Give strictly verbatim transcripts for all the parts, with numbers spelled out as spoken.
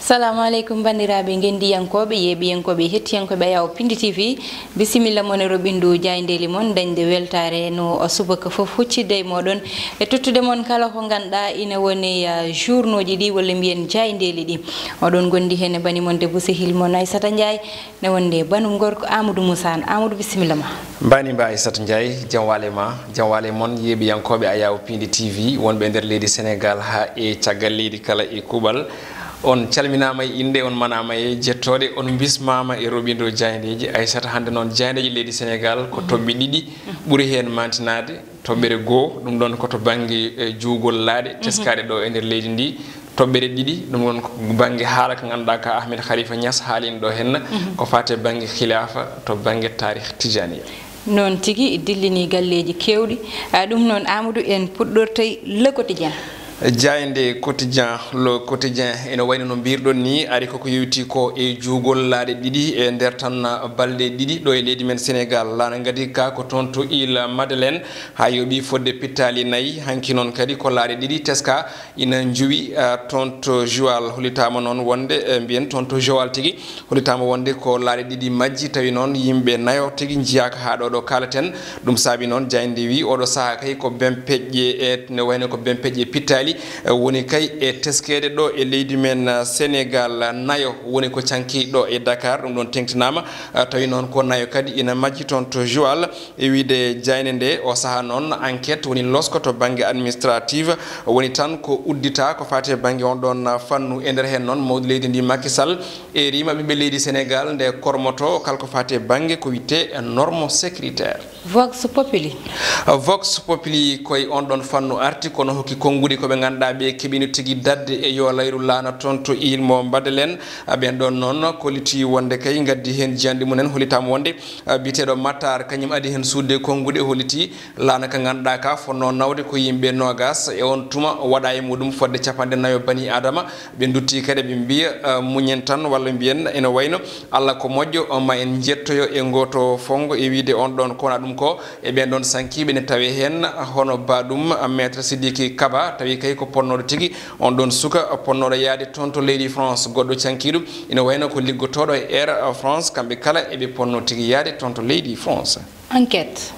Assalamu aleykum, banndiraaɓe ngenndiyankooɓe, yeeɓiyankooɓe, hettiyankooɓe Ayaw Pindi T V. Bisimilla mon e roɓindu jaayndeeli mon, dañde weltaare no subaka fof huccitde e mooɗon, e tottude mon kala ko ngannduɗaa ina woni, ah, journaux ji ɗi, walla mbiyen jaayndeeli ɗi. Oɗon ngondi heen e bani mon debbo sehil mon Aissata Ndiaye, ne wonde banum gorko Amadou Moussa. Amadou, bisimilla ma. Mbani mba Aissata Ndiaye, jam waale ma, jam waale mon, yeeɓiyankooɓe Ayaw Pindi T V, wonɓe e nder leydi Sénégal haa e caggal leydi kala e kuuɓal. On calminaama e innde, on manaama e jettooɗe, on mbismaama e roɓindo jaayndeeji. Aissata, hannde noon jaayndeeji leydi Sénégal ko toɓɓe ɗiɗi ɓuri heen mantinaade. Toɓɓere goo, ɗum ɗoon ko to bannge, eh, juwgol laaɗe teskaaɗe ɗo e nder leydi ndi. Toɓɓere ɗiɗi, ɗum ɗoon ko bannge haala ko ngannduɗaa ka Ahmed Khalifa Niass haalino ɗo heen, ko faati e bannge khilaafa to bannge taarikh Tijaniya. Noon tigi, dillini galleeji keewɗi. A, ɗum noon, Amadou, en puɗɗortay Le Quotidien. Jaaynde Quotidien, Le Quotidien, ene wayno no mbirɗon ni, ari koko yowiti ko e juwgol laaɗe ɗiɗi e nder tan balɗe ɗiɗi ɗo e leydi men Sénégal. Laana ngadi ka ko toon to Île Madeleine, haa yooɓi fodde pittaali nayi. Hanki noon kadi ko laaɗe ɗiɗi teska ina njuwi, ah, toon to Joal. Hollitaama noon wonde, eh, mbiyen toon to Joal tigi, hollitaama wonde ko laaɗe ɗiɗi majji, tawi noon yimɓe nayo tigi njiyaaka haa ɗo ɗo kaaleten. Ɗum saabi noon jaaynde wi oɗo sahaa kay ko bempeƴƴe, e ne wayno ko bempeƴƴe pittaali, eh, woni kay e teskeede ɗo e leydi men, ah, Sénégal. Nayo woni ko canki ɗo e Dakar, ɗum ɗoon teŋtinaama, ah, tawi noon ko nayo kadi ina majji toon to Joal. E wiyde jaaynde nde, o sahaa noon enquête woni losko to bannge administrative, woni tan ko uddita ko faati e bannge on ɗoon fannu. E nder heen noon, mawɗo leydi ndi Macky Sall eeriima ɓiɓɓe leydi Sénégal nde kormoto kala ko faati e bannge ko wiyte norme sécuritaire. Vox Populi. Vox Populi koye on ɗoon fannu arti, kono hokki konnguɗi ko ɓe ngannduɗaa ɓe keɓino tigi dadde e yo layru laana toon to Île mo Madeleine. Ɓeen ɗoon noon kolliti wonde kay ngaddi heen jiyanɗe mumen, hollitaama wonde ah, biyeteeɗo Matar, kañum adi heen suuɗde konnguɗi, holliti laana ka ngannduɗaa ka fonnoo nawde ko yimɓe noogaas. E on tuma waɗa e muɗum fodde capanɗe nayo bani Adama. Ɓe ndutti kadi ɓe mbiya, ah, muñen tan walla mbiyen ene wayno Allah ko moƴƴo, ma en njettoyo e ngooto fonngo e wiyde on ɗoon ko wona ɗum ko. E ɓeen ɗoon sankiiɓe ne tawee heen hono baaɗum Maître Sidiki Kaba, tawi kay ko ponnooɗo tigi, on ɗoon suka ponnooɗo yahde toon to leydi France. Goɗɗo cankiiɗo ina wayno ko liggotooɗo e Air France, kamɓe kala eɓe ponnoo tigi yahde toon to leydi France. Enquête.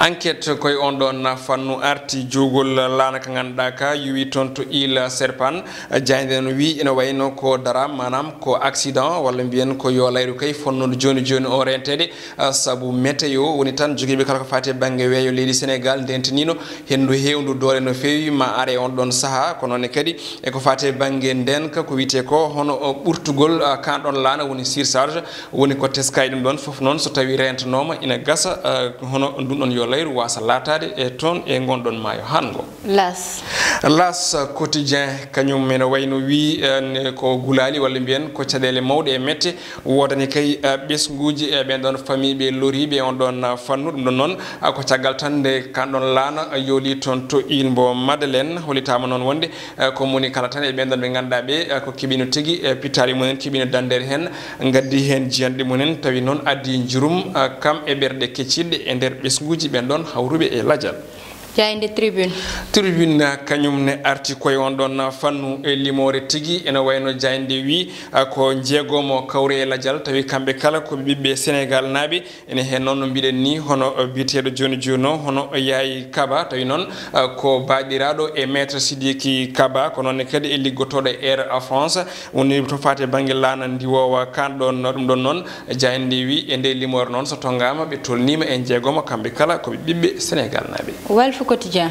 Enquête koye on ɗoon fannu arti, juwgol laana ka ngannduɗaa ka yuwi toon to Île Serpent. Jaaynde noon wi ina wayno ko dara, maanaam ko accident walla mbiyen ko yo layru kay fonnooɗo jooni jooni o renteede. Ah, sabu météo woni tan jogiiɓe kala ko faati e bannge weeyo leydi Sénégal ndentiniino henndu heewndu doole no feewi ma are on ɗoon sahaa. Ko noon ne kadi e ko faati e bannge ndeenka, ko wiyetee ko hono, o, ɓurtugol, ah, kaan ɗoon laana woni surcharge, woni ko teskaay ɗum ɗoon fof noon so tawii reentanooma ina gasa, ah, hono ndun ɗoon yo layru waasa laataade e toon e ngon ɗoon maayo haan ngo. L'As. L'As Quotidien, kañum ene wayno wi, eh, ne ko gulaali walla mbiyen ko caɗeele mawɗe e mette woodani kay, eh, ɓesnguuji, eh, ɓeen ɗoon famiiɓe loriiɓe on ɗoon, ah, fannu. Ɗum ɗoon noon, ah, ko caggal tan nde kaan ɗoon laana, ah, yooli toon to Île mbo Madeleine. Hollitaama noon wonde, eh, ko moni kala tan e ɓeen ɗoon ɓe ngannduɗaa ɓe, eh, ko keɓino tigi, eh, pittaali mumen, keɓino danndere heen, ngaddi heen jiyanɗe mumen, tawi noon addi njurum, ah, kam e ɓerɗe kecciɗɗe e nder ɓesnguuji ɓeen ɗoon hawruɓe e lajal. Jaaynde Tribune. Tribune, ah, kañum ne arti koye on ɗoon, ah, fannu e limoore tigi. Ene wayno jaaynde wi, ah, ko jeegomo kawre e lajal, tawi kamɓe kala ko ɓiɓɓe Sénégal naaɓe. Ene heen noon no mbiɗen ni, hono, ah, biyeteeɗo jooni jooni o, hono Yaay Kaba, tawi noon, ah, ko baaɗiraaɗo e Maître Sidiki Kaba, ko noon ne kadi e liggotooɗo e Air France, woni to faati e bannge laana ndiwoowa kaan ɗoon. Ɗum ɗoon noon, jaaynde wi e nde limoore noon, so tonngaama, ɓe tolniima en jeegomo, kamɓe kala ko ɓe ɓiɓɓe Sénégal naaɓe. Walf Quotidien.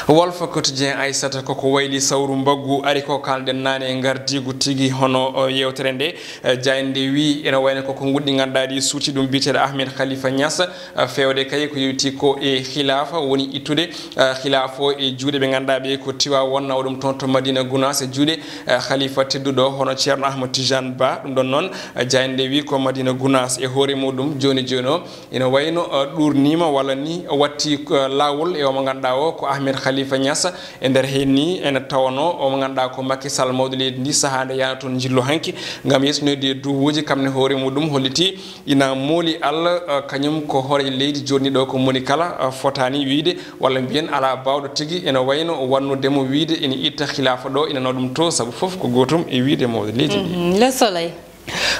Walf Quotidien, Aissata, koko wayli sawru mbaggu, ari ko kaalɗen naane e ngardiigu tigi hono, o, yeewtere nde. Eh, jaaynde wi ene wayno koko nguɗɗi ngannduɗaa ɗi suuti ɗum biyeteeɗo Ahmed Khalifa Niass, eh, feewde kay ko yowiti ko e khilaafa, woni ittude, eh, khilaafa o e juuɗe ɓe ngannduɗaa ɓe ko Tiwaawoon, nawa ɗum toon to Madina Gunaas e juuɗe, eh, khalifa tedduɗo hono Ceerno Ahmad Tijaan Ba. Ɗum ɗoon noon, eh, jaaynde wi ko Madina Gunaas e hoore muɗum jooni jooni o ina wayno, eh, ɗuurniima walla ni watti, eh, laawol e omo Ganduɗa o ko Ahmed Khalifa Niass. E nder heen ni ene tawano o mo ganduɗa ko Macky Sall, mawɗo leydi ndi, saaha nde yana toon njillu hanki ngam yettonoyde e duwuji, kam ne hoore muɗum holliti ina mooli Allah, eh, kañum ko hoorejo leydi joɗniɗo ko moni kala, eh, fotani wiide walla mbiyen ala bawɗo tigi ene wayno wannudemo wiide ina itta khilafa ɗo, ina no ɗum to, saabu fof ko gotum e wiide mawɗo leydi ndi. Mhm. Le Soleil.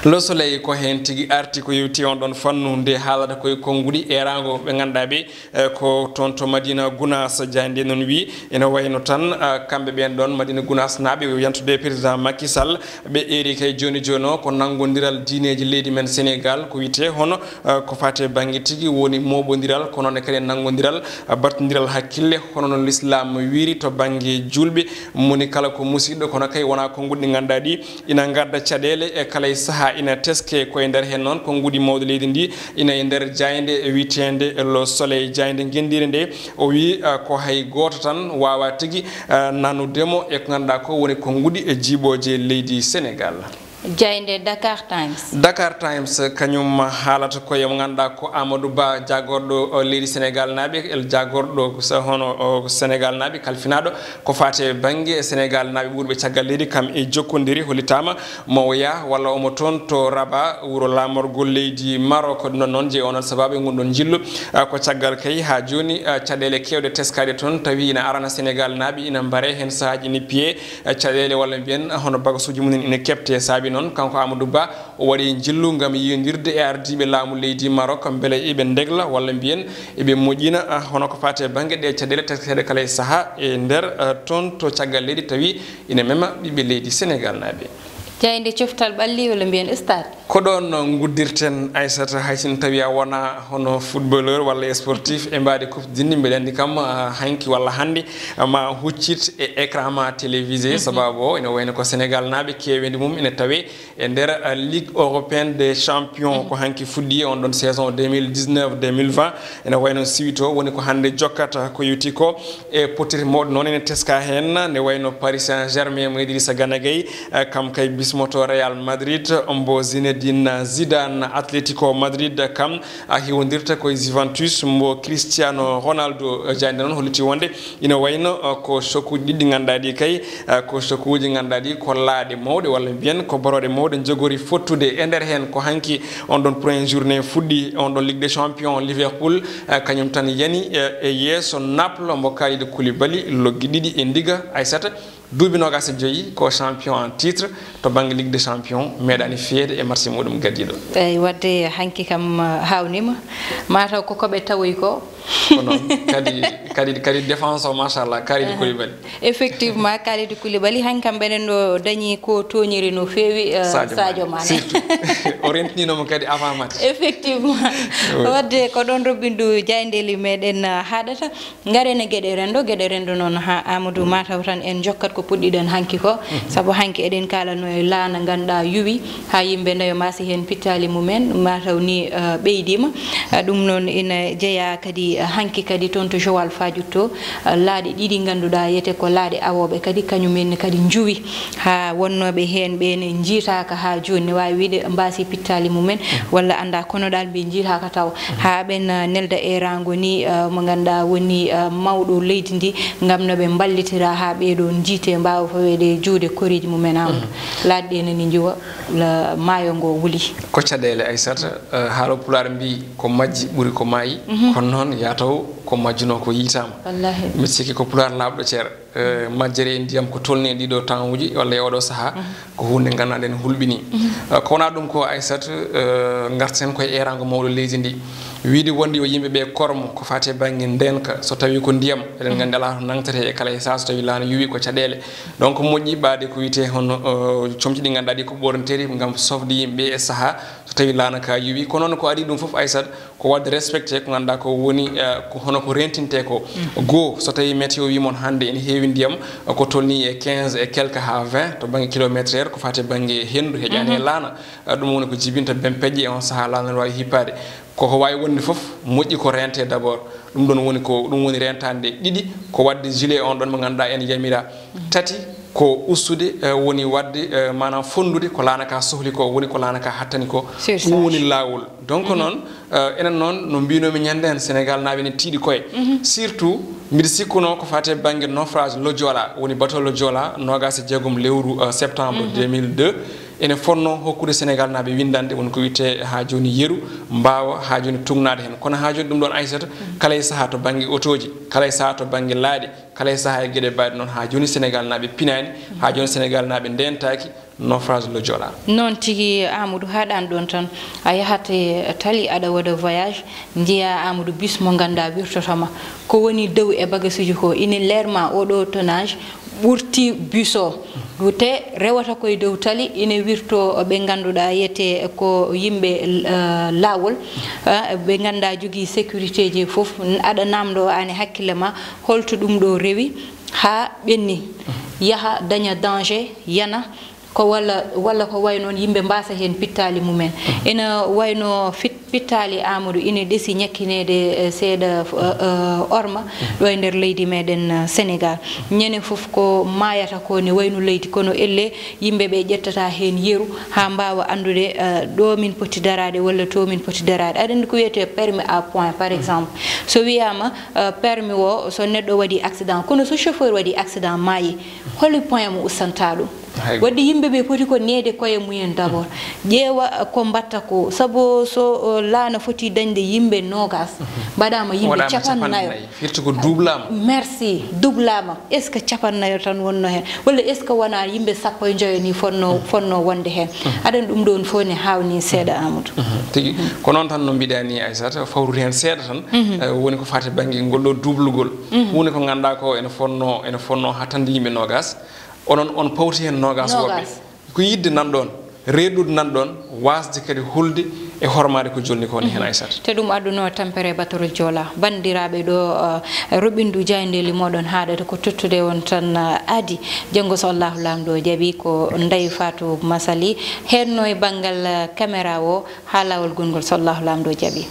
Le Soleil ko heen tigi arti, ko yewti on ɗon fannu nde haalata koye konnguɗi erango ɓe ganduɗa ɓe, eh, ko toon to Madina Gounass. Jaaynde noon wi ene wayno tan, ah, kamɓe ɓeen ɗon Madina Gounass naaɓe yantude président Macky Sall, ɓe eeri kay joni joni o ko nanngodiral diineeji leydi men Sénégal, ko wiyetee hono, ah, ko faati e bannge tigi woni mooɓondiral, ko noon ne kadi nanngodiral, ah, battondiral hakkille, hono no l'islam wiiri to bannge juulɓe, moni kala ko musiɗɗo, kono kay wona konnguɗi ɗi ganduɗa ɗi ina ngadda caɗeele e kala e saaha, ina teske. Koye nder heen noon konnguɗi mawɗo leydi ndi ina e nder jaaynde wiyeteende Le Soleil, jaaynde ngenndiire nde. O wi, ah, ko hay gooto tan wawa tigi, ah, nanudemo e ko ganduɗa ko woni konnguɗi e jiiɓooje leydi Sénégal. Jaaynde Dakar Times. Dakar Times kañum haalata ko e mo ganduɗa ko Amadou Ba, jagorɗo, o, leydi Sénégal naaɓe, el jagorɗo so hono, o, Sénégal naaɓe kalfinaɗo ko faate bannge Sénégal naaɓe ɓurɓe caggal leydi, kam e jokkondiri hollitama mo o yaha walla omo toon to Rabat, wuro laamorgol leydi Maroc. Ɗum ɗon noon jeeyi onon sababu e ngun ɗon njillu, ah, ko caggal kay ha joni, ah, caɗeele kewɗe teskaɗe toon tawi ina arana Sénégal naaɓe, ina mbare heen saahaji ina piye, eh, caɗeele walla mbiyen hono bagasuji mumen ina kepte. Saabi noon kanko Amadou Ba o waɗi njillu ngam yiyondirde e ardiiɓe laamu leydi Maroc, mbele eɓe ndegla walla mbiyen eɓe moƴƴina, ah, hono ko faati e bannge ɗe caɗeele teskaɗe kala e saha e nder, ah, toon to caggal leydi tawi ina mema ɓiɓɓe leydi Sénégal naaɓe. Jaaynde coftal ɓalli walla mbiyen stade. Ko ɗoon nguddirten, Aissata, hay sinno tawi a wona hono footballeur walla sportif e mbaadi coupe du monde, mbeɗa anndi kam, ah, hanki walla hannde, ah, ma huccit e écran ma télévisé, mhm, sababu o ene wayno ko Sénégal naaɓe keeweendi mum ene tawe e nder, ah, Ligue européenne des champions, mhm, ko hanki fuɗɗi on ɗon saison deux mille dix-neuf deux mille vingt, ene wayno siwito woni ko hannde jokkata. Ko yowti ko e potirɗe mawɗe noon ene teska heen, ne wayno Paris Saint-Germain mo Idrissa Gana Gueye, eh, kam kay bismoto Real Madrid, mbo Zinedine Zidane. Atletico Madrid kam, a hiwondirta koye Juventus mbo Cristiano Ronaldo. Jaaynde noon holliti wonde ina wayno, eh, ko choc uji ɗiɗi ganduɗa ɗi kay, eh, ko choc uji ganduɗa ɗi ko laaɗe mawɗe walla mbiyen ko boroɗe mawɗe jogori fottude. E nder heen ko hanki on ɗon premier journée fuɗɗi, on ɗon Ligue des Champions, Liverpool, eh, kañum tan yani, eh, e yeeso Naples mbo Kalidou Koulibaly, loggi ɗiɗi e ndiga, Aissata. Duuɓi noogaas e joyi ko champion en titre to bannge Ligue des Champions, meeɗaani fiyeede e match muɗum gadiiɗo. Eyi, wadde hanki kam, uh, haawnima. Mataw ko ko ɓe tawoyi ko. Ko noon. Kadi, kadi, kadi défense o, machallah, Kalidou, aha, Koulibaly. Effectivement, Kalidou Koulibaly, hanki kam ɓeɗen ɗo dañi ko tooñiri no feewi, uh, Sadio Mané. Sadio Mané. Surtout. O rentininomo kadi avant match. Effectivement. Oui. Wadde ko ɗon roɓɓindu jaayndeeli meɗen, uh, haɗata. Ngaren e geɗe renndo, geɗe renndo noon haa Amadou, mataw tan en jokkat ko puɗɗiɗen hanki ko, mhm, sabu hanki eɗen kaalano e laana ngannduɗaa yuwi haa yimɓe nayo maasi heen pittaali mumen, mataw ni, eh, ɓeydiima. Eh, ɗum noon ina jeyaa kadi, eh, hanki kadi toon to Joal Fadiouth to, eh, laaɗe ɗiɗi ngannduɗaa yete ko laaɗe awooɓe kadi kañum en kadi njuwi. Haa wonnooɓe heen ɓeen njiitaaka haa jooni, ne waawi wiyde mbaasi pittaali mumen, walla anndaa kono ɗaal mbi njiitaaka taw. Haa ɓeen, ah, nelda eeraango ni, ah, mo ngannduɗaa woni, ah, mawɗo leydi ndi, ngam no ɓe mballitira haa ɓee ɗoo njiite mbaawa faweede e juuɗe koreeji mumen, Amadou. Laaɗe ɗe nani njiwa, la, maayo ngo wuli. Ko caɗeele, Aissata, eh, haalo pulaar mbi ko majji ɓuri ko maayi, kono noon yaa taw ko majjuno ko yiitaama. Wallaahi. Mbiɗa sikki ko pulaar laaɓɗo ceer. Eh, majjere e ndiyam ko tolni e ɗiɗo temps uji walla e oɗo saha, ko huunde nde ngannduɗaa nde hulɓini. Eh, ko wona ɗum ko, Aissata, eh, ngarten koye eeraango mawɗo leydi ndi. Wiide wonde yo yimɓe ɓe kormo ko faati e bannge ndeenka, so tawi ko ndiyam, eɗen nganndi alaa to nangtete e kala e saha so tawi laana yuwi ko caɗeele. Donc moƴƴi ɓaade ko wiyetee hono, eh, comci ɗi ngannduɗaa ɗi ko ɓoorneteeɗi ngam sofde yimɓe e saha so tawi laana ka yuwi. Ko noon ko adii ɗum fof, Aissata, ko waɗde respecté ko ngannduɗaa ko woni, eh, ko hono ko rentinte ko. Goo, so tawi météo wi mon hannde ene heewi ndiyam, eh, ko tolni e quinze et quelque haa vingt to bannge kilomètre heure, ko faati e bannge henndu, heƴaani e laana. Eh, ɗum woni ko jibinta bempeƴƴe e on saha laana no waawi hippaade. Ko ko waawi wonde fof, moƴƴi ko rente d'abord. Ɗum ɗon woni ko, ɗum woni rentaade ɗiɗi, ko waɗde gilet on ɗon mo ngannduɗaa ene yamira. Tati, Ko ustude, eh, woni waɗde, eh, maanaam fonndude ko laana ka sohli ko, woni ko laana ka hattani ko. Ɗum woni laawol. Donc noon, eh, enen noon, no mbinoomi ñande heen, Sénégal naaɓe ne tiiɗi koye. Surtout, mbiɗa sikkunoo ko faati e bannge naufrage Lo Joola, woni bateau Lo Joola, noogaas e jeegom lewru, eh, septembre deux mille deux, ene fonnoo hokkude Sénégal naaɓe winndannde, woni ko wiyetee haa jooni yeru, mbaawa haa jooni tuugnaade heen. Kono haa jooni ɗum ɗoon, Aysata, kala e sahaa to bannge otooji, kala e sahaa to bannge laaɗe, kala e sahaa e geɗe mbayɗe noon, haa jooni Sénégal naaɓe pinaani, haa jooni Sénégal naaɓe ndentaaki naufrage Lo Joola. Noon tigi, Amadou, haaɗaani ɗoon tan. A yahat e tali, aɗa waɗa voyage, njiyaa, Amadou, bus mo ngannduɗaa wirtoto ma. Ko woni dow e bagasuuji ko, ine leer ma oɗo tonnage ɓurti bus o. Te rewata koye dow tali, ine wirto ɓe ngannduɗaa yiyetee ko yimɓe, eh, laawol, eh, ɓe ngannduɗaa jogii sécurité ji fof. Aɗa naamndoo aan e hakkille ma, holto ɗum ɗo rewi haa ɓenni, yaha daña danger, yana, ko walla, walla ko wayi noon yimɓe mbaasa heen pittaali mumen. Ina wayno fit-, pittaali, Amadou, ina ɗesi ñakkineede, eh, seeɗa, eh, eh, orma ɗo e nder leydi meɗen, eh, Sénégal. Ñande fof ko maayata ko ne wayno leydi, kono elle yimɓe ɓe ƴettata heen yeru haa mbaawa anndude, eh, ɗo min poti daraade walla to min poti daraade. Aɗa anndi ko wiyetee permis à point, par exemple. So wiyaama, eh, permis o, so neɗɗo waɗi accident, kono so chauffeur waɗi accident, maayi, holi point mo ustantaaɗo? Waɗde yimɓe ɓe poti ko neede koye mumen d'abord. Ƴeewa, eh, ko mbatta ko. Sabu so, eh, laana foti dañde yimɓe noogaas, mbaɗaama yimɓe capannayo. Firti ko dublaama. Merci, dublaama. Est-ce que capannayo tan wonno heen? Walla est-ce que wonaa yimɓe sappo e njoyo ni fonno, fonno wonde heen? Aɗa anndi ɗum ɗoon fof ne haawni seeɗa, Amadou. Tigi. Ko noon tan no mbiɗa ni, Aysata, fawrude heen seeɗa tan, eh, woni ko faati bannge ngol ɗo dublugol. Huunde ko ngannduɗaa ko ene fonno, ene fonno hattande yimɓe noogaas. Onon, on pawti heen noogaas woɓɓe. Ko yiɗde nan ɗoon, reeɗude nan ɗoon, waasde kadi hulde e hormaade ko jolni ko woni heen, Aysata. Te ɗum adduno tampere bateau Lo Joola. Banndiraaɓe, ɗo, eh, roɓindu jaayndeeli mooɗon haaɗata ko tottude on tan, eh, aadi. Janngo so Allahu Laamɗo jaɓi, ko Ndeye Fatou Massaly heenno e banngal, eh, caméra o haa laawol gonngol so Allahu Laamɗo jaɓi.